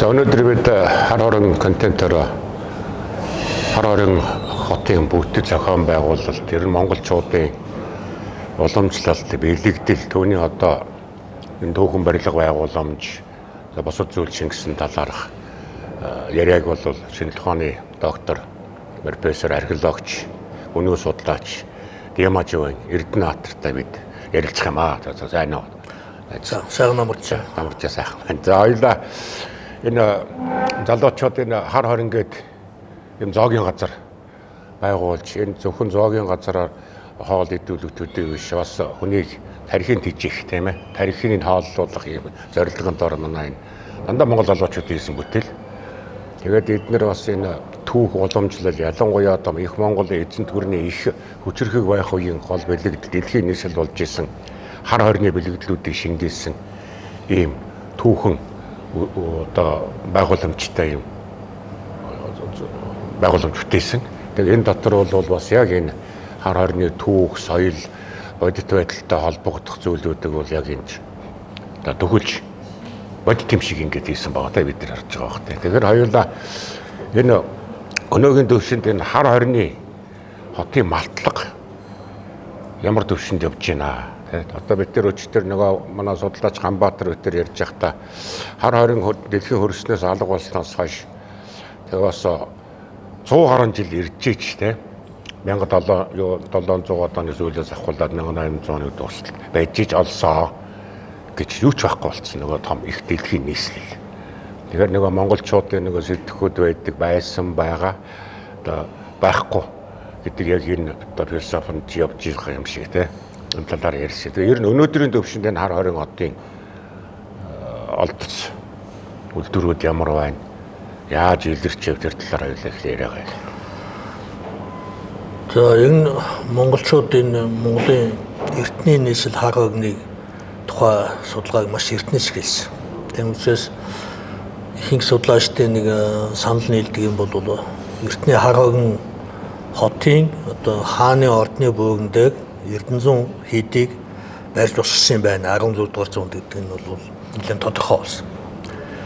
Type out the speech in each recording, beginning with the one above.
За, өнөөдөр бид хар хорон контентоор хар хорон хотын бүтэц зохион байгуулалт, ер нь монголчуудын уламжлалт, бэлэгдэл, түүний одоо энэ түүхэн барилга байгууламж, за бусад зүйл шингэсэн талаарх яриаг бол шинжлэх ухааны доктор, профессор, археологч, өнөө судлаач Дямаживын Эрдэнэ Баатартай бид ярилцах юм аа. За, сайн уу? За, сайхан намарчаа. Намарчаа, сайхан байна. За, хоёулаа энэ залуучууд энэ хар хорин гээд юм зоогийн газар байгуулж, энэ зөвхөн зоогийн газараар хоол идүүлэх төдий биш, бас хүнийг тархийг тэжээх, тийм ээ, тархийг хооллуулах юм зорилгын дор манай энэ дандаа монгол залуучууд хийсэн бүтээл. Тэгээд эднэр бас энэ түүх уламжлал, ялангуяа одоо их Монголын эзэнт гүрний их хүчирхэг байх үеийн гол бэлэгдэл, дэлхийн нийслэл болж исэн хар хорны бэлэгдлүүдийг шингээсэн ийм түүхэн одоо байгууламжтай юм байгууламж бүтээсэн. Тэгээд энэ дотор бол бас яг энэ хар хорны түүх, соёл, бодит байдалтай холбогдох зүйлүүдийг бол яг энэ одоо төхөлж бодит юм шиг ингээд хийсэн байгаа та бид нар харж байгаа бох. Тэгэхээр хоёулаа энэ өнөөгийн төвшөнд энэ хар хорны хотын малтлага ямар төвшөнд явж байна? Одоо бид нар өчтөр нөгөө манай судлаач Ганбаатар өтер ярьж байхдаа хар хорин дэлхийн хөрснөөс алга болсноос хойш тэгээ бас 100 гаруй жил ирж ич, тэ, 1700 оны сүүлээс авахуулаад 1800 оны дуустал байж ич олсоо гэж юу ч байхгүй болцсон нөгөө том их дэлхийн нийслэл. Тэгэхээр нөгөө монголчуудын нөгөө сэтгхүүд байдаг байсан байгаа одоо байхгүй гэдэг яг энэ одоо философинд явж байгаа юм шиг, тэ, энэ талаар ярьсан. Тэгээ ер нь өнөөдрийн төвшөнд энэ хар хорин одын олдоц үйлдвэрүүд ямар байна? Яаж илэрч яв, тэр талаар хоёулаа эхлээ яриагаа. За, энэ монголчууд энэ Монголын эртний нийслэл хар хорныг тухай судалгааг маш эртнээс эхэлсэн. Тийм учраас ихэнх судлаачдын нэг санал нийлдэг юм бол эртний хар хорин хотын одоо хааны ордны бөөгнөдөг Эрдэнэзүүн хийдийг барьж босгосон юм байна. 16 дугаар зуунд гэдэг нь бол нэлээд тодорхой болсон.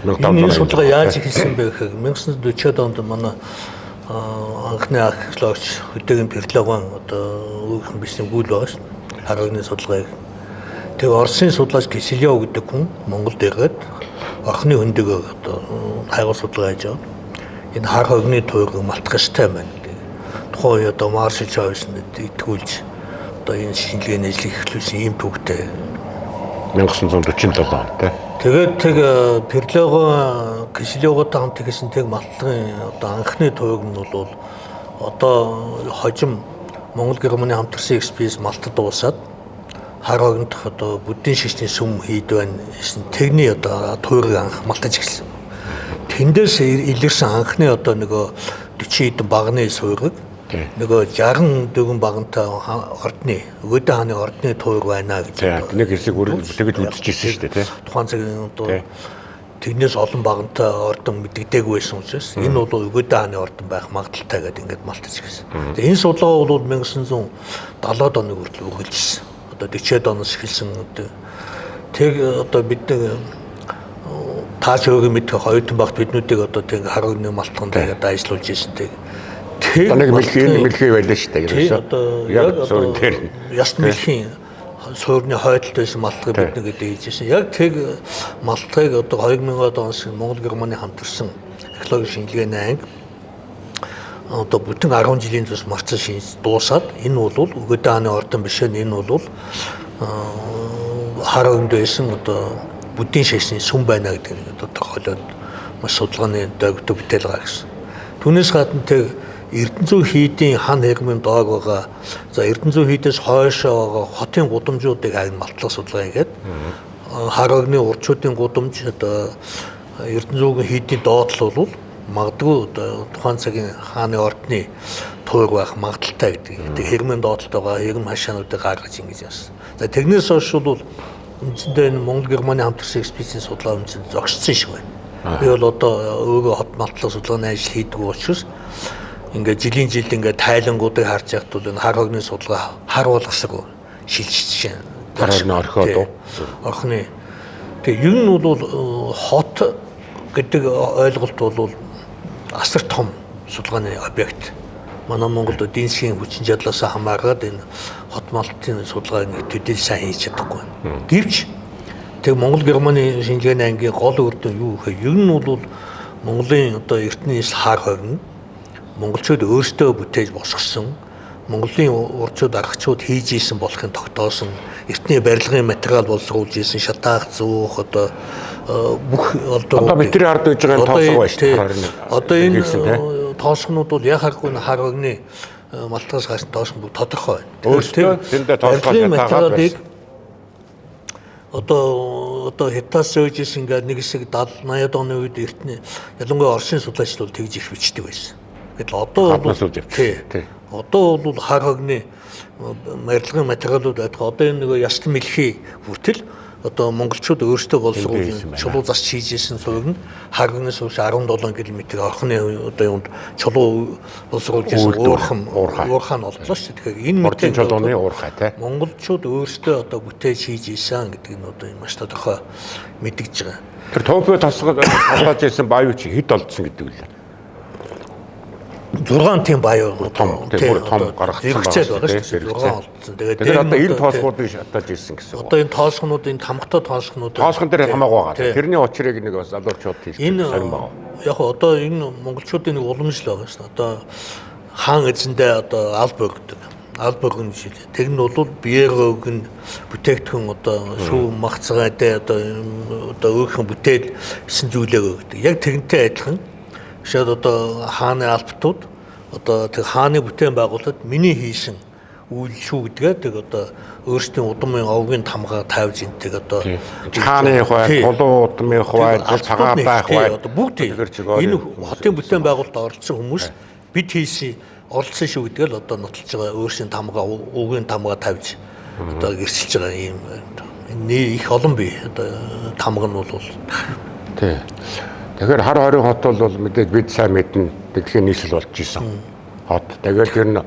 Энэ судалгаа яаж эхэлсэн бэ гэхээр 1940-од онд манай анхны археологч Хөдөөгийн Перлогон одоо өөрийнх нь бичсэн өгүүл байгаа шүү дээ. Хар хорны судалгааг. Тэгээ Оросын судлаач Киселёв гэдэг хүн Монголд ирээд орхины хөндөгөө одоо хайгуул судалгаа хийж байгаа. Энэ хар хорны туйрыг малтах ёстой юм байна гэдэг. Тухайн үе одоо Маршал Чойсонд итгүүлж одоо энэ шинжилгээний ажлыг эхлүүлсэн ийм түүхтэй. 1947 он, тий. Тэгээд тэг Перлогон Киселёвтой хамт хийсэн тэг малтлагын одоо анхны туйг нь бол одоо хожим Монгол Германы хамтарсан экспедиц малтад дуусаад хар хорнодох одоо буддийн шашны сүм хийд байна гэсэн тэрний одоо туйрыг анх малтаж эхэлсэн. Тэндээс илэрсэн анхны одоо нөгөө 40 хэдэн багны суйрыг нөгөө 64 багантай ордны Өгөөдөө хааны ордны туйр байна гэж. Нэг хэсэг тэгэж үзчихсэн шүү дээ, тий. Тухайн цагийн одоо тэгнээс олон багантай ордон мэддэгдээгүй байсан учраас энэ бол Өгөөдөө хааны ордон байх магадлалтай гэдэг ингээд малтаж эхэлсэн. Тэгээ энэ судалгаа бол 1970-ад оны хүртэл үргэлжилсэн. Одоо 40-ад оноос эхэлсэн. Тэг одоо бид нэг тааж өөрийн мэдэх оюутан багт биднүүдийг одоо тэг хар хорны малтганд тэгээд ажиллуулж ирсэн тэг. Тэр нэг мэлхийн мэлхий байлаа шүү дээ. Ерөөсөө одоо яг суурин дээр яст мэлхийн суурны хойдолд байсан малтгыг бид нэг гэдэг хийжсэн. Яг тэг малтгыг одоо 2000-ад оноос Монгол Германы хамтарсан археологийн шинжилгээний анги одоо бүтэн 10 жилийн турш марцсан шинж дуусаад энэ бол Өгөөдөө хааны ордон биш, энэ бол хар хорнд байсан одоо буддийн шашны сүм байна гэдэг нэг тодорхойлоод маш судалгааны дойгтой бүтээл гаргасан. Түүнээс гадна тэг Эрдэнэзүү хийдийн хан хэрмийн доог байгаа. За, Эрдэнэзүү хийдээс хойшоо байгаа хотын гудамжуудыг харин малтлах судалгаа хийгээд хар хорны урчуудын гудамж одоо Эрдэнэзүүгийн хийдийн доотлол бол магадгүй одоо тухайн цагийн хааны ордны туйр байх магадлалтай гэдэг. Тэг хэрмийн доотлолт байгаа хэрэм хашаануудыг гаргаж ингэж яасан. За, тэгнээс хойш бол үндсэндээ энэ Монгол Германы хамтарсан экспедицийн судалгаа үндсэнд зогссон шиг байна. Би бол одоо өөрөө хот малтлах судалгааны ажил хийдэг учраас ингээд жилийн жил ингээд тайлангуудыг харж яхад бол энэ хар хорны судалгаа хар уулгасаг шилжиж байна. Хар хорны орхиод уу? Орхины. Тэгээ ер нь бол хот гэдэг ойлголт бол асар том судалгааны объект. Манай Монголд эдийн засгийн хүчин чадлаас хамаарат энэ хот малтын судалгааг нэг төдийл сайн хийж чадахгүй байна. Гэвч тэг Монгол Германы шинжилгээний ангийн гол үр дүн юу гэхээр ер нь бол Монголын одоо эртний хар хорин монголчууд өөрсдөө бүтээж босгосон, Монголын урчууд аргачууд хийж исэн болохын тогтоосон, эртний барилгын материал боловсруулж исэн, шатаах, зүүх одоо бүх одоо бидний ард үйж байгаа тоосго байна шүү дээ. Одоо энэ тоосгонууд бол яг харгүй хар хорны малтгаас гарсан тоосгон бүгд тодорхой байна. Өөрсдөө тэндээ тоосгоо шатаагаад байсан. Одоо хятадс сойж исэн ингээд нэг хэсэг 70 80-ад оны үед эртний ялангуяа Оросын судлаачид бол тэгж их бичдэг байсан. Гэтэл одоо бол одоо бол хар хогны барилгын материалууд байдаг. Одоо энэ нөгөө ястан мэлхий хүртэл одоо монголчууд өөрсдөө боловсруулж чулуу засч хийж исэн суурь нь хар хогны сууш 17 км орхны одоо юунд чулуу боловсруулж исэн уурхай нь олдлоо шүү дээ. Тэгэхээр энэ мөрдийн чулууны уурхай тий. Монголчууд өөрсдөө одоо бүтээж хийж исэн гэдэг нь одоо маш тодорхой мэдэгдэж байгаа. Тэр томпио тасгаж исэн баяу чи хэд олдсон гэдэг үлээ. 6 тийм баяу том том гаргацсан байгаа шүү дээ. 6 олдсон. Тэгээд одоо энэ тоосгуудыг шатааж ирсэн гэсэн үг. Одоо энэ тоосгонууд энэ тамгатай тоосгонууд тоосгон дээр хамаагүй байгаа. Тэрний учрыг нэг бас залуучууд хэлж сонирн байгаа. Яг одоо энэ монголчуудын нэг уламжлал байгаа шүү дээ. Одоо хаан эзэндээ одоо аль богдог. Аль богно гэж. Тэр нь бол биеэр өгн бүтээгдэхүүн одоо сүү мах цагаатай одоо өөрхөн бүтээл эсэн зүйлээ өгдөг. Яг тэрнтэй адилхан жишээд одоо хааны албатууд одоо тэр хааны бүтээн байгуулалт миний хийсэн үйл шүү гэдгээ тэг одоо өөрсдийн удмын овгийн тамгаа тавьж интэг одоо хааны хувай, тулуун удмын хувай, цагаан байх хувай одоо бүгд энэ хотын бүтээн байгуулалт оролцсон хүмүүс бид хийсэн оролцсон шүү гэдгээ л одоо нотолж байгаа өөрсдийн тамгаа, өвгийн тамгаа тавьж одоо гэрчилж байгаа ийм их олон бий одоо тамга нь бол тий. Тэгэхээр хар хорийн хот бол мэдээж бид сайн мэднэ дэлхийн нийслэл болж исэн хот. Тэгээд тэр нь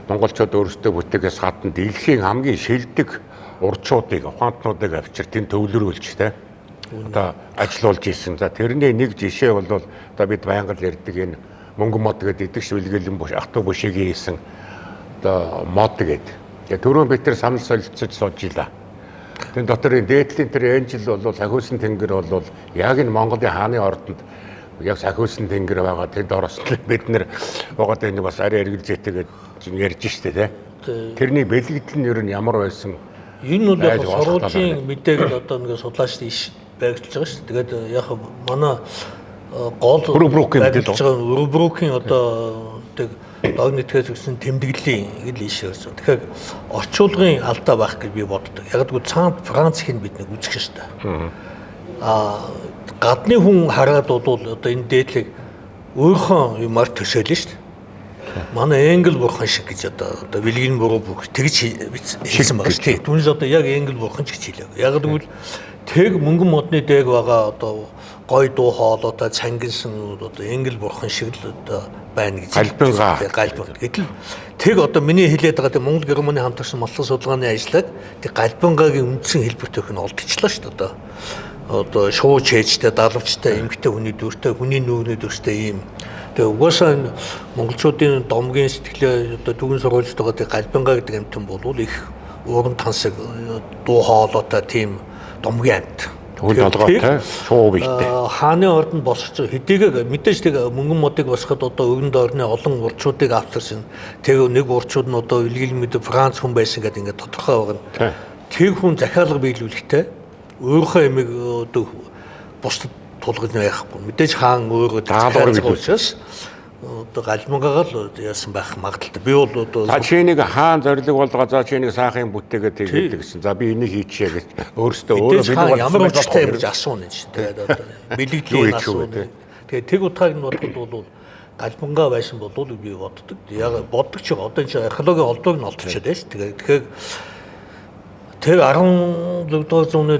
монголчууд өөрсдөө бүтээгээс гадна дэлхийн хамгийн шилдэг урчуудыг, ухаантнуудыг авчир тэнд төвлөрүүлж тэ одоо ажилуулж исэн. За тэрний нэг жишээ бол одоо бид байнга л ярьдаг энэ мөнгө мод гэдэг идэгш бэлгэлэн ах トゥ бүшигийн хийсэн одоо мод гэдэг. Тэгээд түрүүн бид тэр санал солилцож сууж илаа. Тэн дотор энэ дээдлийн тэр Энжел бол сахиусан тэнгэр бол яг энэ Монголын хааны ордонд яг сахиусан тэнгэр байгаа. Тэнд орсон бид нэр байгаа энэ бас арай эргэлзээтэйгээд ярьж штэ тий. Тэрний бэлэгдэл нь ер нь ямар байсан? Энэ бол яг сургуулийн мэдээг л одоо нэг судлаачдын иш байгуулж байгаа шүү. Тэгээд яг манай гол Өрөбрүүкийн мэдээлэл байгаа. Өрөбрүүкийн одоо тэг дог нийтгэс өгсөн тэмдэглэлийн ил иш байсан. Тэгэхээр орчуулгын алдаа байх гэж би боддог. Яг гэвэл цаанд Франц хин бид нэг үзэх ёстой. Аа гадны хүн хараад бол одоо энэ дээдлийг өөрхөн юмар төсөөлнө шүү дээ. Манай Энгел бурхан шиг гэж одоо бэлгийн буруу бүх тэгж хэлсэн байгаа шүү дээ. Түүнээс одоо яг Энгел бурхан ч гэж хэлээ. Яг гэвэл тэг мөнгөн модны дээг байгаа одоо гой дуу хоолойтой цангилсан одоо Энгел бурхан шиг л одоо байна гэж. Галбингаа. Галбин. Гэтэл тэг одоо миний хэлээд байгаа тэг Монгол Германы хамтарсан маллах судалгааны ажлыг тэг галбингагийн үндсэн хэлбэр төх нь олдчихлоо шүү дээ. Одоо шууч хээжтэй, далавчтай, эмгтэй хүний дүртэй, хүний нүүрний дүртэй ийм. Тэгээ угаасаа энэ монголчуудын домгийн сэтгэлээ одоо дүгэн сургуульд байгаа тэг галбингаа гэдэг амьтан бол их ууран тансаг дуу хоолойтой тийм домгийн амьт. Хүн толгойтой шуу биетэй. Хааны ордонд босгоч хэдийгээр мэдээж тэг мөнгөн модыг босгоход одоо өвгөн дорны олон урчуудыг авчирсан. Тэг нэг урчууд нь одоо Вильгельм мэд Франц хүн байсан гэдэг ингээд тодорхой байгаа. Тэг хүн захиалга биелүүлэхдээ өөрийнхөө эмийг одоо бусдад тулгаж яахгүй. Мэдээж хаан өөрөө даалгавар биелүүлсэн учраас одоо галмангагаа л яасан байх магадaltaй. Би бол одоо за чи нэг хаан зориг болгоо, за чи нэг сайхан бүтээгээд тэгээд гэсэн. За би энийг хийчихье гэж өөрөөсөө өөрөө бэлэг ямар учиртай юм гэж асууна гэж. Тэгээд одоо бэлэгдлийн асууна. Тэгээд тэг утгааг нь бодоход бол галмангаа байсан болов би боддог. Яг боддог ч одоо энэ археологийн олдвыг нь олдчиход байна шүү. Тэгээд тэгэхээр тэр 16 дугаар зууны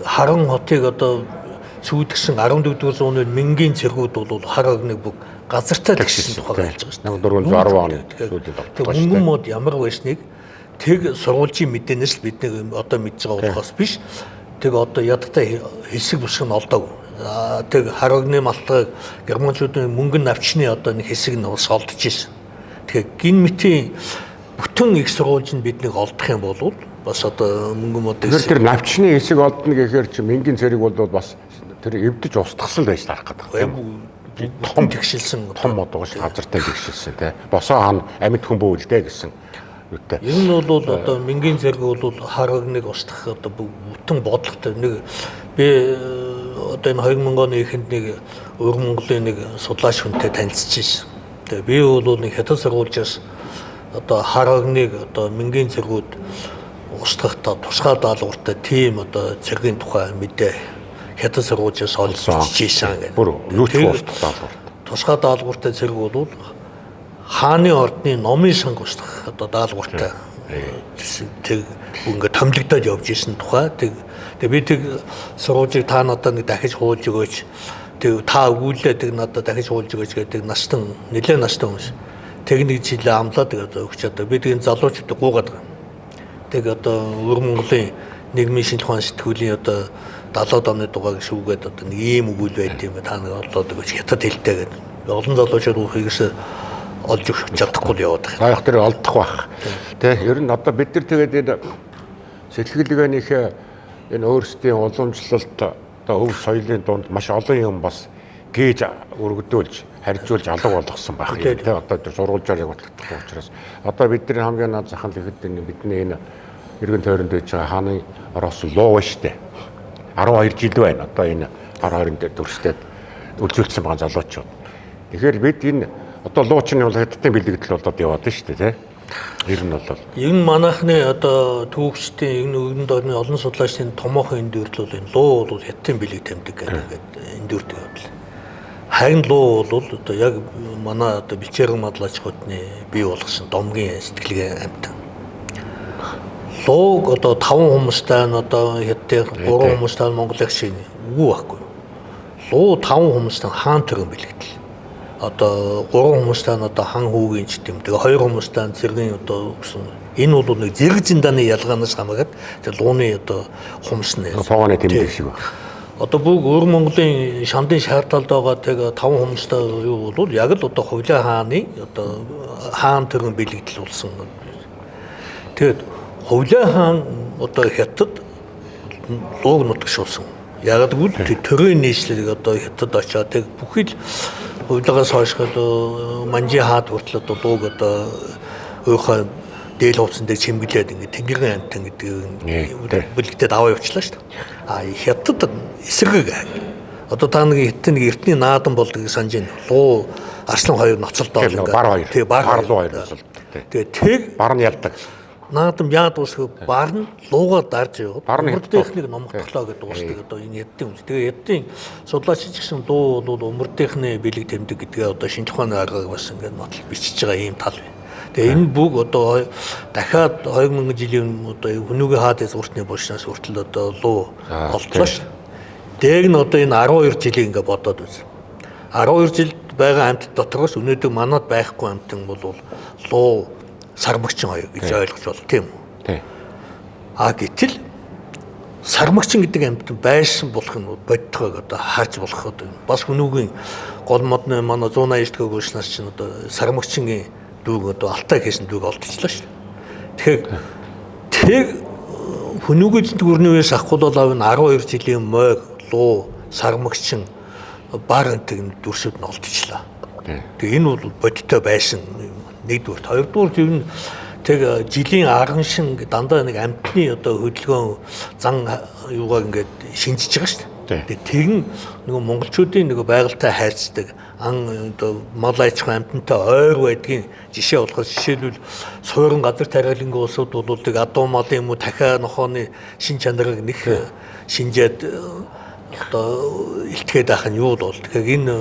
Харан хотыг одоо сүйдгсэн 14 дугаар зууны Мингийн цэргүүд бол хар огныг бүх газартай тэгшсэн тухай хэлж байгаа шүү дээ. 1410 оны сүүлийн тогтолцоо. Мөнгөн мод ямар байсныг тэг сургуулийн мэдээнээс л бид нэг одоо мэдж байгаа болохоос биш. Тэг одоо ядагтай хэсэг бүсг нь олдоогүй. Тэг хар хогны малтайг германчуудын мөнгөн навчны одоо нэг хэсэг нь бас олдож ирсэн. Тэгэхээр гин мэтийн бүтэн их сурвалж нь биднийг олдох юм бол бас одоо мөнгөн мод Тэгэхээр тэр навчны хэсэг олдно гэхээр чи мөнгөний цэрэг бол бас тэр эвдэж устгасан л байж таарах гэдэг юм. Том тэгшилсэн том мод байгаа ш газартай тэгшилсэн тий. Босоо хан амьд хүн бөөлдэ гэсэн юутай. Ер нь бол одоо мөнгөний зэрэг бол хар хогныг устгах одоо бүтэн бодлоготой нэг би одоо энэ 2000 оны эхэнд нэг өвөр Монголын нэг судлаач хүнтэй танилцж ирсэн. Тэгээ би бол нэг хятад сургуульчаас одоо хар хогныг одоо мөнгөний зэргүүд устгахдаа тусгай даалгавартай тийм одоо цэргийн тухай мэдээ хятад сургуульчаас олж ирсэн гэдэг. Бүр юу ч устгах даалгавартай. Тусгай даалгавартай цэрэг бол хааны ордны номын санг устгах одоо даалгавартай тэг ингээд томилогдоод явж исэн тухай тэг тэгээ би тэг сургуулийг та надад нэг дахиж хуулж өгөөч тэг та өгүүлээ тэг надад дахиж хуулж өгөөч гэдэг настан нэлээд настан хүмүүс тэг нэг жил амлаад тэгээд өгч одоо би тэг энэ залуучууд гуугаад байгаа. Тэг одоо өвөр Монголын нийгмийн шинжилгээ ухааны сэтгүүлийн одоо 70-аад оны дугааг шүүгээд одоо нэг ийм өгүүл байт юм та нэг олоод өгөөч хятад хэлтэй гэдэг. Олон залуучууд үхийгээс олж өгч чадахгүй л яваад байгаа. Заах тэр олдох байх. Тэ ер нь одоо бид нар тэгээд энэ сэтгэлгээнийхээ энэ өөрсдийн уламжлалт одоо өв соёлын дунд маш олон юм бас гээж өргөдүүлж харьжуулж алга болгосон байх юм тэ одоо тэр сургуульчаар яг батлагдахгүй учраас одоо бидний хамгийн наад зах нь тэгэхэд энэ бидний энэ эргэн тойронд байж байгаа хааны ороос луу ба штэ 12 жил байна одоо энэ 12-нд дүрстэй үлзүүлсэн байгаа залуучууд. Тэгэхээр бид энэ одоо луучин бол хятадын бэлэгдэл болоод яваад нь шүү дээ тий. Ер нь бол ер нь манайхны одоо түүхчдийн ер нь өвгөн дорны олон судлаачдын томоохон эндүрдэл бол энэ луу бол хятадын бэлэг тэмдэг гэдэг ингээд эндүрдэг явдал. Харин луу бол одоо яг манай одоо бичээрэн мадлаач хотны бий болгосон домгийн сэтгэлгээ амтан. Лууг одоо 5 хүмүүстэй нь одоо хятадын 3 хүмүүстэй нь Монголын шиг үгүй байхгүй. Луу 5 хүмүүстэй хаан төрөн бэлэгдэл. Одоо 3 хүмүүстэй нь одоо хан хүүгийн ч гэдэм. Тэгээ 2 хүмүүстэй нь цэргийн одоо гэсэн. Энэ бол нэг зэрэг зиндааны ялгаанаас хамаагаад тэр лууны одоо хумсны фогооны тэмдэг шиг байна. Одоо бүх өвөр Монголын шандын шаардлагалд байгаа тэг 5 хүмүүстэй юу бол яг л одоо Хувлаа хааны одоо хаан төрөн бэлэгдэл болсон. Тэгээд Хувлаа хаан одоо хятад лууг нутагшуулсан. Яг гэвэл төрийн нийслэлийг одоо хятад очоод тэг бүхий л Хувлагаас хойш манжийн хаад хүртэл одоо лууг одоо өөрийнхөө дээл хувцсан дээр чимгэлээд ингээд тэнгэрийн амтан гэдэг бүлэгтээд аваа явуулчлаа шүү дээ. А хятад эсрэг. Одоо та нэг хятад нэг эртний наадан болдог гэж санаж байна. Луу арслан хоёр ноцолдоо ингээд бар хоёр. Тий, бар луу хоёр ноцолдоо. Тэгээ тэг бар нь ялдаг. Наадам яа дуусах бар нь луугаа дарж яваад өмөрдийнхнийг номготлоо гэдээ дуусдаг одоо энэ ядтын үз. Тэгээ ядтын судлаач ч гэсэн луу бол өмөрдийнхний бэлэг тэмдэг гэдгээ одоо шинжлэх ухааны аргааг бас ингээд нотлол бичиж байгаа ийм тал байна. Тэгээ энэ бүх одоо дахиад 2000 жилийн одоо хүнүүгийн хаад язгууртны булшнаас хүртэл одоо луу олдлоо шүү. Дээг нь одоо энэ 12 жилийг ингээд бодоод үз. 12 жилд байгаа амьтад дотроос өнөөдөр манад байхгүй амьтан бол луу сармагчин хоёр гэж ойлгож байна тийм үү? Тийм. А гэтэл сармагчин гэдэг амьтан байсан болох нь бодтойг одоо харж болох одоо бас хүнүүгийн гол модны манай 189 дэх өгөөснөөс чинь одоо сармагчингийн дүүг одоо алтай хийсэн дүүг олдчихлоо шүү дээ. Тэгэхээр тэг хүнүүгийн гүрний үеэс ахгуулал ав энэ 12 жилийн мойг луу сармагчин бар энтэг дүрсүүд нь олдчихлоо. Тэгээ энэ бол бодиттой байсан нэгдүгээр. Хоёрдугаар ер нь тэг жилийн арган шин дандаа нэг амьтны одоо хөдөлгөөн зан юугаа ингээд шинжиж байгаа шүү дээ. Тэгээ тэгэн нөгөө монголчуудын нөгөө байгальтай хайрцдаг ан одоо мал аж ахуйн амьтантай ойр байдгийн жишээ болохоос жишээлбэл суурин газар тариалангийн улсууд бол тэг адуу малын юм уу дахиа нохооны шин чанарыг нэх шинжээд одоо илтгээд байх нь юу бол тэгэхээр энэ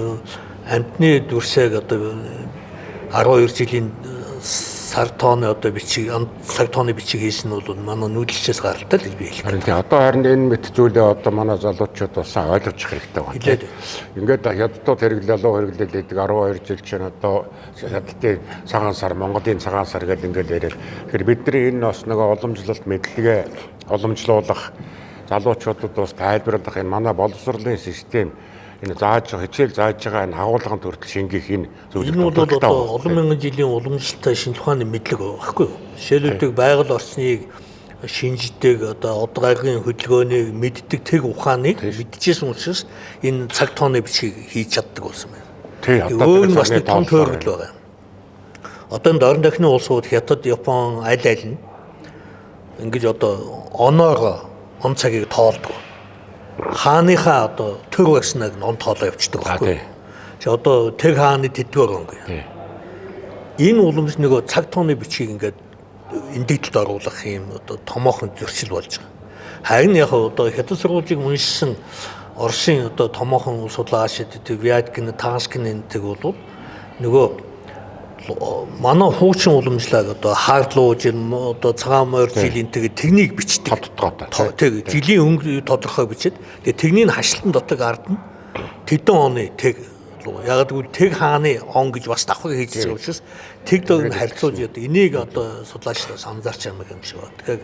амьтны дүрсийг одоо 12 жилийн сар тооны одоо бичиг цаг тооны бичиг хийсэн нь бол манай нүүдэлчээс гаралтай л гэж би хэлэх. Харин тийм одоо харин энэ мэт зүйлээ одоо манай залуучууд бас ойлгож хэрэгтэй байна. Ингээд хятадууд хэрэглээ луу хэрэглээл гэдэг 12 жил чинь одоо хятадын цагаан сар Монголын цагаан сар гэдэг ингээд яриад. Тэгэхээр бидний энэ бас нөгөө уламжлалт мэдлэгээ уламжлуулах залуучуудад бас тайлбарлах энэ манай боловсролын систем энэ зааж хичээл зааж байгаа энэ агуулгын төрөл шингэх энэ зүйлийг Энэ бол одоо олон мянган жилийн уламжлалтай шинжлэх ухааны мэдлэг байхгүй юу? Жишээлбэл байгаль орчныг шинждэг, одоо од гарагийн хөдөлгөөнийг мэддэг тэр ухааныг мэдчихсэн учраас энэ цаг тооны бичгийг хийж чаддаг болсон байна. Тий, одоо өөр нь бас нэг том тойрогдол байгаа. Одоо энэ дорн дахны улсууд Хятад, Япон аль аль нь ингэж одоо оноогоо он цагийг тоолдог. Хааныхаа одоо төр багснаг нь он тоолоо явчихдаг байхгүй. Чи одоо тэг хааны тэдгээр он гэх. Энэ уламж нөгөө цаг тооны бичгийг ингээд эндэгдэлд оруулах юм одоо томоохон зөрчил болж байгаа. Харин яг одоо Хятад сургуулийг уншсан Оросын одоо томоохон судлаач гэдэг Вяткин, Таскин эндэг бол нөгөө манай хуучин уламжлалыг одоо хаардлуу жил, одоо цагаан морь жил эндэг тэрнийг бичдэг. Тодтогоотой. Тэг жилийн өнгө тодорхой бичээд тэгээ тэрнийг хашлтан дотог ард нь тэдэн оны тэг. Яг гэвэл тэг хааны он гэж бас давхар хийж байгаа учраас тэг дог нь харьцуулж одоо энийг одоо судлаачдаас анзаарч байгаа юм шиг байна. Тэгэхээр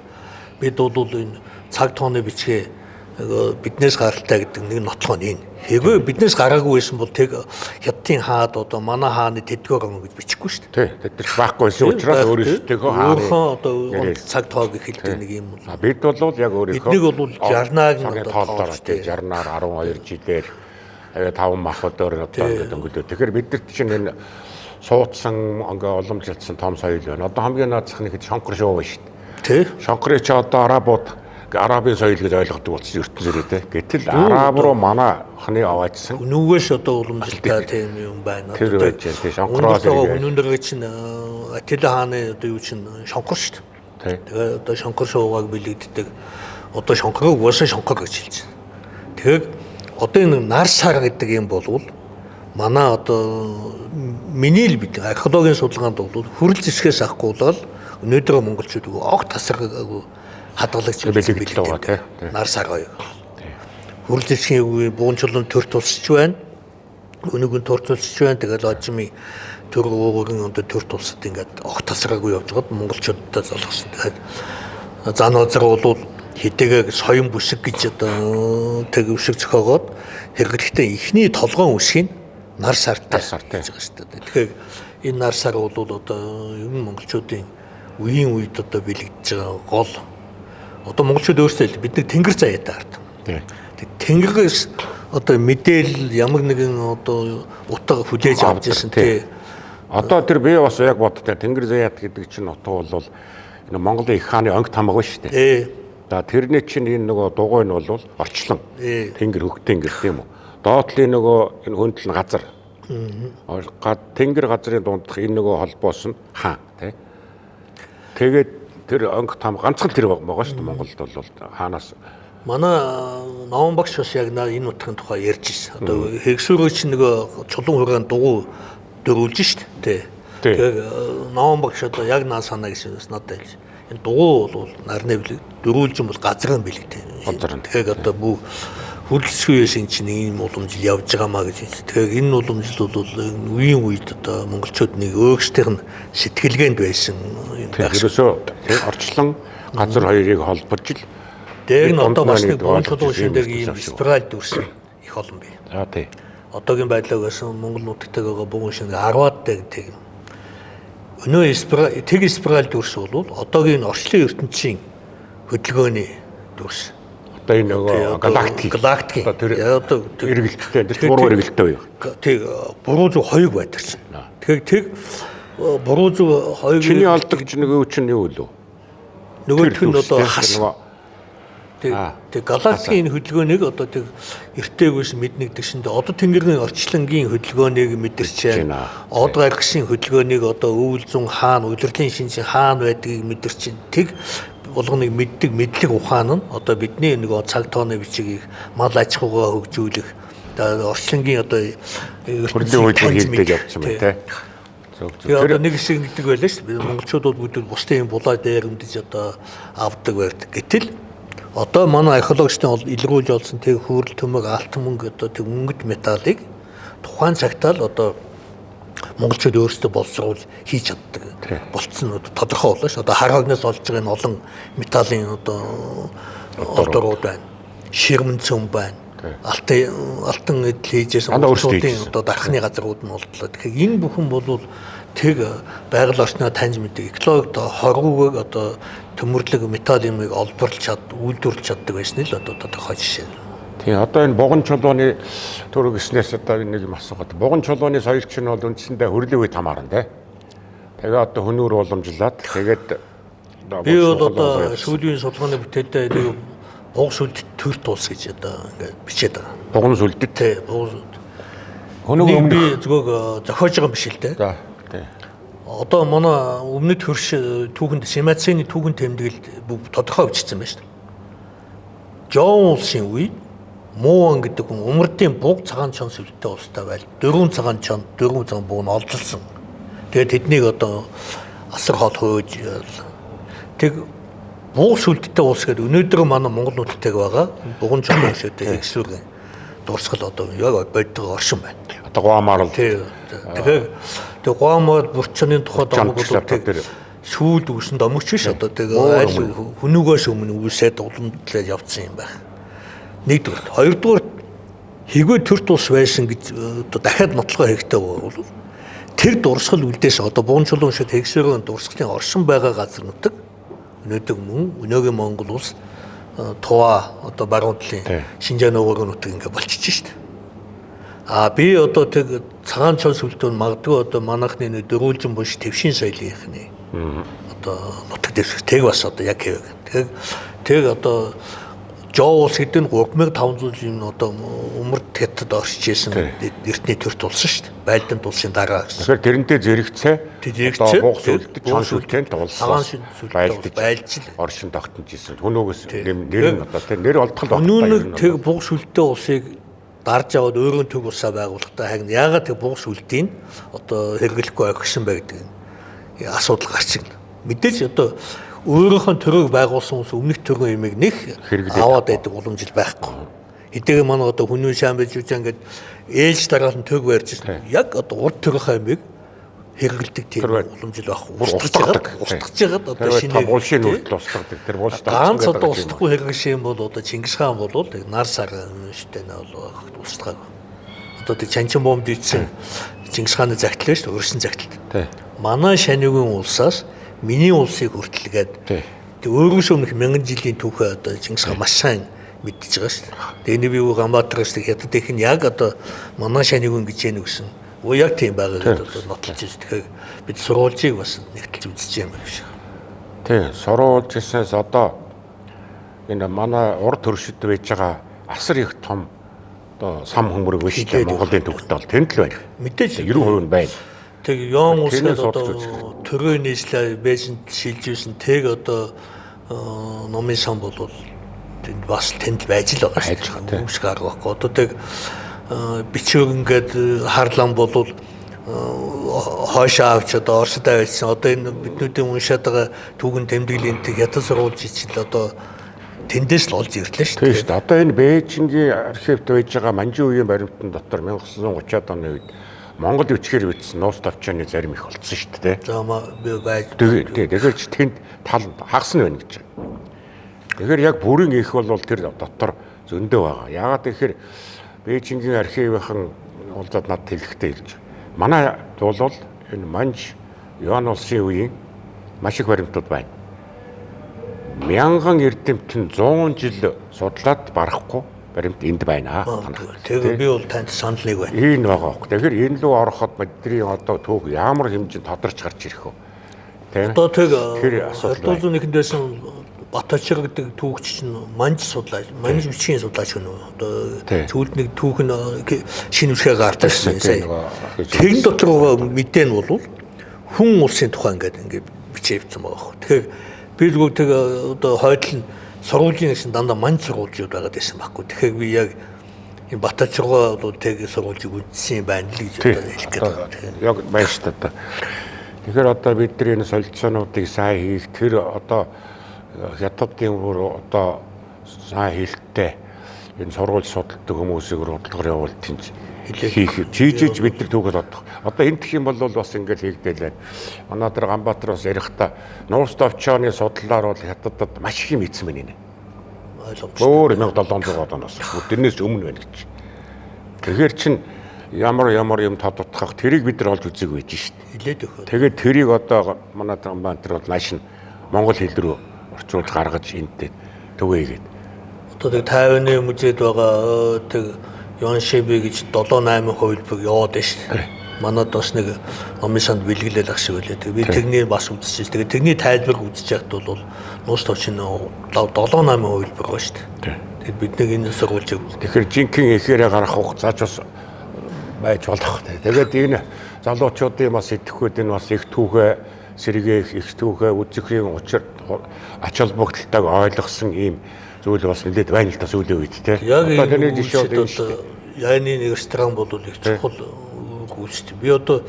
бид бол энэ цаг тооны бичгээ биднээс гаралтай гэдэг нэг нотлох нь энэ. Хэвээ биднээс гараагүй байсан бол тэг Хятадын хаад одоо манай хааны тэдгээр он гэж бичихгүй шүү дээ. Тий, тэд нар байхгүй байсан учраас өөрсдийнхөө хааны одоо цаг тоог хэлдэг нэг юм. Бид бол яг өөрийнхөө биднийг бол 60-аг нь одоо тоолдороо тий 60-аар 12 жилээр 5 мах өдөр одоо ингээд өнгөлөө. Тэгэхээр биднэрт чинь энэ суудсан ингээ уламжилсан том соёл байна. Одоо хамгийн наацх нэг шонкор шоу байна шүү дээ. Тий. Шонкорыг чи одоо арабууд арабын соёл гэж ойлгодог болсон ертөнцийн тий. Гэтэл араб руу манай хны аваачсан. Нүгээс одоо уламжилттай тийм юм байна. Тэр байж байна. Тий, шонкороос өнөөдөр чинь Атила хааны одоо юу чинь шонкор шүү дээ. Тэгээ одоо шонкор шоугааг бэлэгддэг. Одоо шонкорыг угаасаа шонкор гэж хэлж байна. Тэгэхээр одоо энэ нар сар гэдэг юм болвол манай одоо миний л бид археологийн судалгаанд бол хүрэл зэвсгээс авахгүй бол өнөөдөр монголчууд огт тасаргаагүй хадгалагч бэлэгдэл байгаа тий. Нар сар хоёр. Хүрэл зэвсгийн үе буунчлан төр тусч байна. Өнөг нь төр тусч байна. Тэгэл ожимын төр уугын одоо төр тусад ингээд огт тасаргаагүй явж байгаад монголчуудтай золгосон. Тэгэхээр зан озар бол хэдийгээр соён бүсэг гэж одоо тэг өшөг зохиогоод хэрэглэхдээ эхний толгоон үсгийг нар сартай гэж байгаа шүү дээ. Тэгэхээр энэ нар сар бол одоо ер нь монголчуудын үеийн үед одоо бэлэгдэж байгаа гол одоо монголчууд өөрсдөө бид нэг тэнгэр заяатай ард. Тэг тэнгэрээс одоо мэдээлэл ямар нэгэн одоо утга хүлээж авч ирсэн тий. Одоо тэр би бас яг бодтой тэнгэр заяат гэдэг чинь утга бол энэ Монголын их хааны онг тамга шүү дээ. За тэрний чинь энэ нөгөө дугуй нь бол орчлон. Тэнгэр хөх тэнгэр тийм үү. Доотлын нөгөө энэ хөндлөн газар. Тэнгэр газрын дундах энэ нөгөө холбоос нь хаан тий. Тэгээд тэр онг там ганцхан тэр байгаа шүү дээ Монголд бол хаанаас манай Новон багш бас яг энэ утгын тухай ярьж ирсэн. Одоо хэрэгсүүрөө чинь нөгөө чулуун хураан дугуй дөрүүлж шүү дээ. Тэгэхээр Новон багш одоо яг наа санаа гэсэн бас надад хэлж. Энэ дугуй бол нарны бэлэг, дөрүүлжин бол газрын бэлэг тийм. Тэгэхээр одоо бүх хүрэлцгүй шин чинь ийм уламжил явж байгаа маа гэж хэлсэн. Тэгэхээр энэ уламжил бол үеийн үед одоо монголчууд нэг өөрсдийнх нь сэтгэлгээнд байсан юм байна. Ерөөсөө тийм орчлон газар хоёрыг холбож л дээр нь одоо бас нэг буун чулуу шин дээр ийм спираль дүрс их олон бий. За тий. Одоогийн байдлаар байсан Монгол нутагт байгаа буун шин 10-аад дээр тэг. Өнөө спираль тэг спираль дүрс бол одоогийн орчлон ертөнцийн хөдөлгөөний дүрс. Одоо энэ нөгөө галактик. Галактик. Одоо тэр эргэлттэй, тэр буруу эргэлттэй юу? Тэг буруу зүг хоёуг байдарсан. Тэгэхээр тэг буруу зүг хоёуг чиний олдогч нөгөө чинь юу лөө? Нөгөөх нь одоо хас. Тэг галактикийн хөдөлгөөнийг одоо тэг эртээгүйс мэднэ гэдэг шиндээ одоо тэнгэрийн орчлонгийн хөдөлгөөнийг мэдэрч байна. Од гаргсын хөдөлгөөнийг одоо өвөл зүүн хаана улирлын шинжийн хаана байдгийг мэдэрч байна. Тэг болгоныг мэддэг мэдлэг ухаан нь одоо бидний нөгөө цаг тооны бичгийг мал аж ахуйгаа хөгжүүлэх орчлонгийн одоо ертөнцийн үед хийгдэж явсан байна те. Зөв зөв. Тэр одоо нэг хэсэг ингэдэг байлаа шүү дээ. Монголчууд бол бүгд бусдын юм булаа дээр өмдөж одоо авдаг байдаг. Гэтэл одоо манай археологчдын илрүүлж олсон тэг хүүрэл төмөг алт мөнгө одоо тэг өнгөт металлыг тухайн цагтаа л одоо монголчууд өөрсдөө боловсруулж хийж чаддаг болцсон тодорхой боллоо ш. Одоо хар хогноос олж байгаа энэ олон металлын одоо олдорууд байна. Ширмэн цөм байна. Алтан эдэл хийжсэн улсуудын одоо дархны газрууд нь олдлоо. Тэгэхээр энэ бүхэн бол тэг байгаль орчноо таньж мэддэг. Экологид хоргууг одоо төмөрлөг металл юмыг олборлж чад, үйлдвэрлэж чаддаг байсан л одоо тодорхой жишээ. Тийм, одоо энэ буган чулууны төрөг гиснээс одоо нэг юм асуугаад. Буган чулууны соёл чинь бол үндсэндээ хөрлийн үед хамаарна те. Тэгээ одоо хөнүүр уламжлаад тэгээд би бол одоо сүүлийн судалгааны бүтээлдээ нэг буг сүлд төр тулс гэж одоо ингээд бичээд байгаа. Буган сүлдэд тий, буган сүлд. Хөнөг өмнө би зүгөө зохиож байгаа юм биш л дээ. За тий. Одоо манай өмнөд хөрш түүхэнд Симацины түүхэн тэмдэглэлд бүгд тодорхой бичсэн байна шүү дээ. Жон улсын үед Муан гэдэг хүн умардын буг цагаан чон сүлдтэй улстай байл. 4 цагаан чон, 4 цагаан буг нь олзолсон. Тэгээд тэднийг одоо асар хол хөөж тэг буг сүлдтэй улс гэдэг өнөөдөр манай Монгол нутагт байгаа буган чон шүдэ хэсвэргийн дурсгал одоо яг боддог оршин байна. Одоо гуамаар л тий. Тэгэхээр тэг гуамаар бурчны тухай домог бол тэг сүүлд үүсэн домогч биш одоо тэг айл хүнүүгээс өмнө үүсээд уламжлал явцсан юм байна. Нэгдүгээр. Хоёрдугаар хигвэ төр тус байсан гэж одоо дахиад нотлогоо хэрэгтэй бол тэр дурсгал үлдээс одоо буун чулуун шиг тэгсэрэн дурсгалын оршин байгаа газар нутаг өнөөдөр мөн өнөөгийн Монгол улс Тува одоо баруун талын Шинжаан уугын нутаг ингээ болчихж шít. А би одоо тэг цагаан чон сүлдөө магадгүй одоо манайхны нэг дөрвөлжин буш твшин соёлынхны одоо нутаг дэвсгэр тэг бас одоо яг хэвэг. Тэг тэг одоо Жоо улс гэдэг нь 3500 жилийн одоо умард хятад оршиж исэн эртний төрт улс шүү дээ. Байлдан улсын дараа гэсэн. Тэгэхээр тэрнтэй зэрэгцээ одоо буг сүлд чон сүлдтэй тулсан. Байлдаж оршин тогтнож исэн. Хүнөөгөөс нэр нь одоо тэр нэр олдгол багтаа. Өнөөдөр тэг буг сүлдтэй улсыг дарж аваад өөрийн төг улсаа байгуулахдаа харин яагаад тэг буг сүлдийг одоо хэрэглэхгүй орхисон бэ гэдэг нь асуудал гарч ирнэ. Мэдээж одоо өөрийнхөө төрөг байгуулсан улс өмнөх төрийн юмыг нэх аваад байдаг уламжил байхгүй. Хэдийгээр манай одоо хүнүү шаан байж үжин ингээд ээлж дараалан төг барьж ирсэн. Яг одоо урд төрийнхөө юмыг хэрэгэлдэг тийм уламжил байхгүй. Устгаж байгаад одоо шинэ булшийн хүртэл устгадаг. Тэр булш ганц одоо устгахгүй хэрэгшин юм бол одоо Чингис хаан бол нар сар штэ нэ бол устгаагүй. Одоо тэг чанчин бомбд ицсэн Чингис хааны загтлаа шүү дээ, өрсөн загтал. Манай шанигийн улсаас миний улсыг хүртэлгээд тэг өөрөөс өмнөх мянган жилийн түүхээ одоо Чингис хаан маш сайн мэдчихэж байгаа шүү дээ. Тэгээ нэг би Ганбаатараас хятад их нь яг одоо манай шанигүн гэж яах гэсэн. Өө яг тийм байгаа гэдээ одоо нотолж байна. Тэгэхээр бид сурвалжийг бас нэгтэлж үзэж юм байна шиг. Тий, сурвалж гэснээс одоо энэ манай урд төршөд байж байгаа асар их том одоо сам хөмрөг биш үү Монголын төвхтөө бол тэнд л байна. Мэдээж 90% нь байна. Тэг Йон улс гэдэг одоо төрөө нийслээ Бээжинд шилжүүлсэн тэг одоо номын сан бол тэнд бас тэнд байж л байгаа шүү дээ. Үүсэх арга байхгүй. Одоо тэг бичвэр ингээд харлан бол хойшоо авч одоо Оросд авчихсан. Одоо энэ биднүүдийн уншаад байгаа түүхэн тэмдэглэлийн тэг хятад сурвалж ичил одоо тэндээс л олж ирлээ шүү дээ. Тийм шүү дээ. Одоо энэ Бээжингийн архивд байж байгаа Манжин үеийн баримтан дотор 1930-ад оны үед Монгол бичгээр бичсэн нууц товчооны зарим их олдсон шүү дээ. За би байж. Тэгэхээр ч тэнд тал хагас нь байна гэж. Тэгэхээр яг бүрийн их бол тэр дотор зөндөө байгаа. Яагаад гэхээр Бээжингийн архивынхан уулзаад надад хэлэхдээ хэлж. Манай бол энэ Манж Юан улсын үеийн маш их баримтууд байна. Мянган эрдэмтэн 100 жил судлаад барахгүй баримт энд байна. Тэгэхээр би бол танд санал нэг байна. Энэ байгаа хөх. Тэгэхээр энэ лүү ороход бидний одоо түүх ямар хэмжээнд тодорч гарч ирэх вэ? Тийм. Одоо тэг асуудал 20-нд байсан Батачир гэдэг түүхч чинь манж судлаач, манж бичгийн судлаач гэнэ. Одоо сүүлд нэг түүх нь шинэ үсгээ гардаг шээ. Тэрэн дотор байгаа мэдээ нь бол хүн улсын тухай ингээд бичээ явцсан байгаа хөх. Тэгэхээр би зүгээр тэг одоо хойдол нь сургуулийн гэсэн дандаа манж сургуулиуд байгаад байсан байхгүй. Тэгэхээр би яг энэ Батачиргаа бол тэг сургуулийг үзсэн юм байна л гэж одоо хэлэх гээд байгаа. Яг байна шүү дээ. Тэгэхээр одоо бид нар энэ солилцоонуудыг сайн хийх тэр одоо хятадын бүр одоо сайн хэлтэй энэ сургууль судалдаг хүмүүсийг бодлогоор явуул тэнч хийх чийжиж бид нар түүхэл бодох. Одоо энэ гэх юм бол бас ингээд хийгдэл байна. Манай дээр Ганбаатар бас ярихдаа нууц товчооны судлалаар бол хятадд маш их юм хийсэн байна. Ойлгомжтой. Өөр 1700 оноос. Тэрнээс өмнө байна гэж. Тэгэхээр чин ямар юм тодотгох тэрийг бид нар олж үзег байж шít. Хилээд өгөх. Тэгээд тэрийг одоо манай Трамбан тэр бол нааш нь монгол хэл рүү орчуулж гаргаж энтэй түгээгээд. Одоо тэг 50-ны музейд байгаа тэг Юаншиби гэж 7 8 хувилбар яваад байна шүү дээ. Манад бас нэг номын санд бэлгэлэл ах шиг байлаа. Тэг би тэрний бас үзчихсэн. Тэгээд тэрний тайлбар үзэж яхад бол нуус товчин 7 8 хувилбар байгаа шүү дээ. Тэгээд бид нэг энэ сургуулж. Тэгэхээр жинхэнэ ихээрээ гарах хугацаач бас байж болох. Тэгээд энэ залуучуудын бас идэхгүй энэ бас их түүхээ сэргээх, их түүхээ үзэхийн учир ач холбогдолтойг ойлгосон ийм зүйл бас нэлээд байна л да сүүлийн үед те. Одоо тэрний жишээ бол энэ яаны нэг ресторан бол их чухал гүйцэтгэв. Би одоо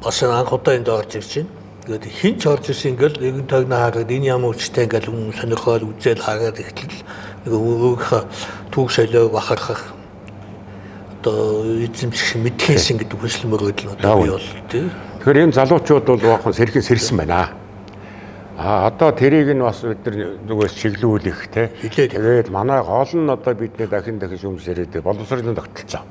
бас анх удаа энд орж ирж байна. Тэгээд хин ч орж ирсэн ингээл нэгэн тойгноо хараад энэ ямар хүчтэй ингээл хүн сонирхоод үзэл хараад ихтэл нэг өөрийнхөө түүх соёлоо бахархах одоо эзэмших мэдхийсэн гэдэг хүсэл мөрөөдөл нь одоо би бол тий. Тэгэхээр энэ залуучууд бол баахан сэрхэн сэрсэн байна. А одоо тэрийг нь бас бид нар зүгээс чиглүүлэх те. Тэгээд манай гол нь одоо бидний дахин дахин шүүмжлэрээд боловсролын тогтолцоо.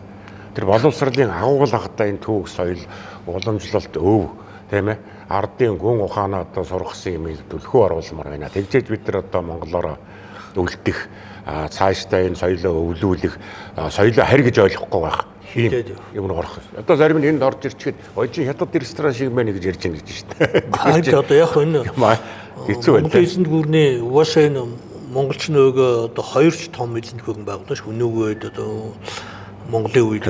Тэр боловсролын агуулгатай энэ түүх соёл уламжлалт өв тийм ээ ардын гүн ухаанаа одоо сургасан юмыг түлхүү оруулмаар байна. Тэгжээж бид нар одоо монголоор үлдэх цаашдаа энэ соёлоо өвлүүлэх соёлоо харь гэж ойлгохгүй байх ийм юм руу орох. Одоо зарим нь энд орж ирчихэд ой чи хятад ресторан шиг мэн гэж ярьж байна гэж шүү дээ. Харин одоо яг энэ хэцүү байна. Монгол эзэнт гүрний угаасаа энэ монголч нөгөө одоо хоёр ч том эзэнт гүрэн байгуулна ш. Өнөөгөөд одоо Монголын үед.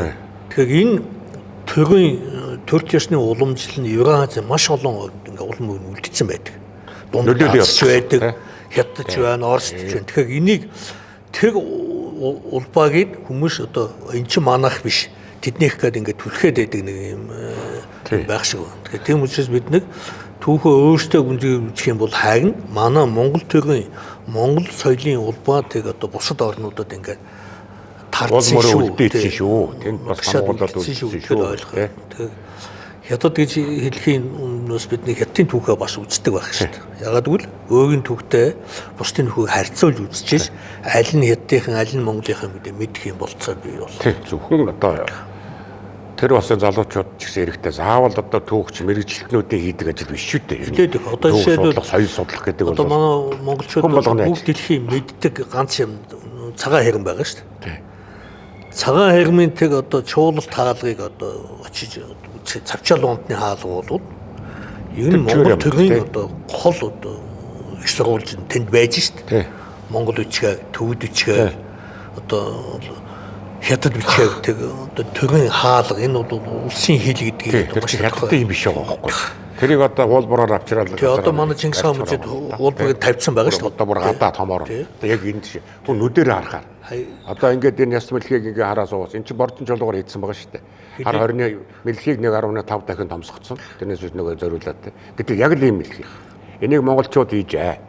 Тэгэхээр энэ төрийн төрт ясны уламжлал нь Евразийн маш олон ингээ улам мөрөн үлдсэн байдаг. Дунд Азч байдаг, Хятадч байна, Оросч байна. Тэгэхээр энийг тэр улбаагийг хүмүүс одоо эн чинь манайх биш тэднийх гээд ингээд түлхээд байдаг нэг юм байх шиг байна. Тэгэхээр тийм учраас бид нэг түүхөө өөртөө гүнзгий үзэх юм бол харин манай Монгол төрийн Монгол соёлын улбаа тэг одоо бусад орнуудад ингээд тарцсан шүү. Үлдээсэн шүү. Тэнд бас хамгаалаад үлдээсэн шүү. Тэгэхээр хятад гэж хэлхийн өмнөөс бидний хятадын түүхээ бас үздэг байх шүү дээ. Ягаад гэвэл өөрийн түүхтэй бусдын түүхийг харьцуулж үзчихээс аль нь хятадынхан аль нь монголынхан гэдэг мэдэх юм болцоо бий бол. Тэг зөвхөн одоо тэр бас залуучууд ч гэсэн эрэхтэй заавал одоо түүхч мэргэжилтнүүдийн хийдэг ажил биш шүү дээ. Тэгээд одоо жишээлбэл соёл судлах гэдэг бол одоо манай монголчууд бүгд дэлхийн мэддэг ганц юм цагаан хэрэм байгаа шүү дээ. Цагаан хэрмийн тэг одоо чуулалт хаалгыг одоо очиж цавчаал унтны хаалга бол ер нь Монгол төрийн одоо гол одоо их сурвалж нь тэнд байж шүү дээ. Монгол бичгээ, төвд бичгээ, одоо хятад бичгээ тэг одоо төрийн хаалга энэ бол улсын хэл гэдгийг маш хятадын юм биш байгаа байхгүй. Тэрийг одоо хуулбараар авчираад тэгээ одоо манай Чингис хаан мужид хуулбарыг тавьсан байгаа шүү дээ. Одоо бүр гадаа томоор. Одоо яг энэ жишээ. Хүн нүдээр харахаар. Одоо ингээд энэ яс мэлхийг ингээ хараа суугаас эн чинь бордон чулуугаар хийдсэн байгаа шүү дээ. Хар хорины мэлхийг 1.5 дахин томсгоцсон. Тэрнээс биш нөгөө зориулаад. Гэтэл яг л ийм мэлхий. Энийг монголчууд хийжээ.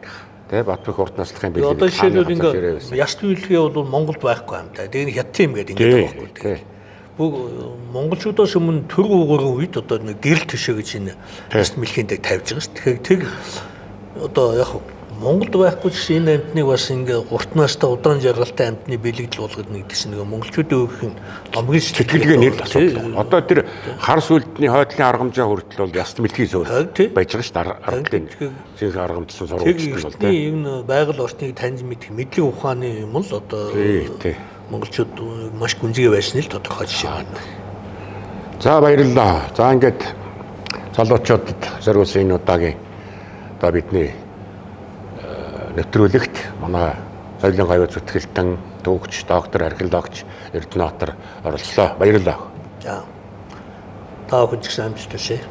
Тэ Батбэх урт наслахын бэлэг. Одоо жишээлбэл ингээ яс мэлхий бол Монголд байхгүй юм та. Тэгээ хятад юм гэдэг ингээд байгаа байхгүй. Бүх монголчуудаас өмнө төр угуурын үед одоо нэг гэрэл төшөө гэж энэ яс мэлхийн дэг тавьж байгаа шүү. Тэгэхээр тэг одоо яг Монголд байхгүй ч энэ амьтныг бас ингээ гурт настай удаан жаргалтай амьтны бэлэгдэл болгоод нэг гэсэн нэг монголчуудын өөх нь номгийн сэтгэлгээ нэр асуудал. Одоо тэр хар сүлдний хойдлын аргамжаа хүртэл бол яст мэлхий суурь байж байгаа шүү дээ. Ардлын жинхэнэ аргамжсан сурвалжтай бол тийм. Энэ байгаль орчныг таньж мэдэх мэдлэг ухааны юм л одоо монголчууд маш гүнзгий байсан л тодорхой жишээ байна. За баярлалаа. За ингээд залуучуудад зориулсан энэ удаагийн одоо бидний нэвтрүүлэгт манай соёлын гавьяа зүтгэлтэн түүхч, доктор, археологч Эрдэнэтор оролцлоо. Баярлалаа. За. Та бүхэн ч гэсэн амжилт хүсье.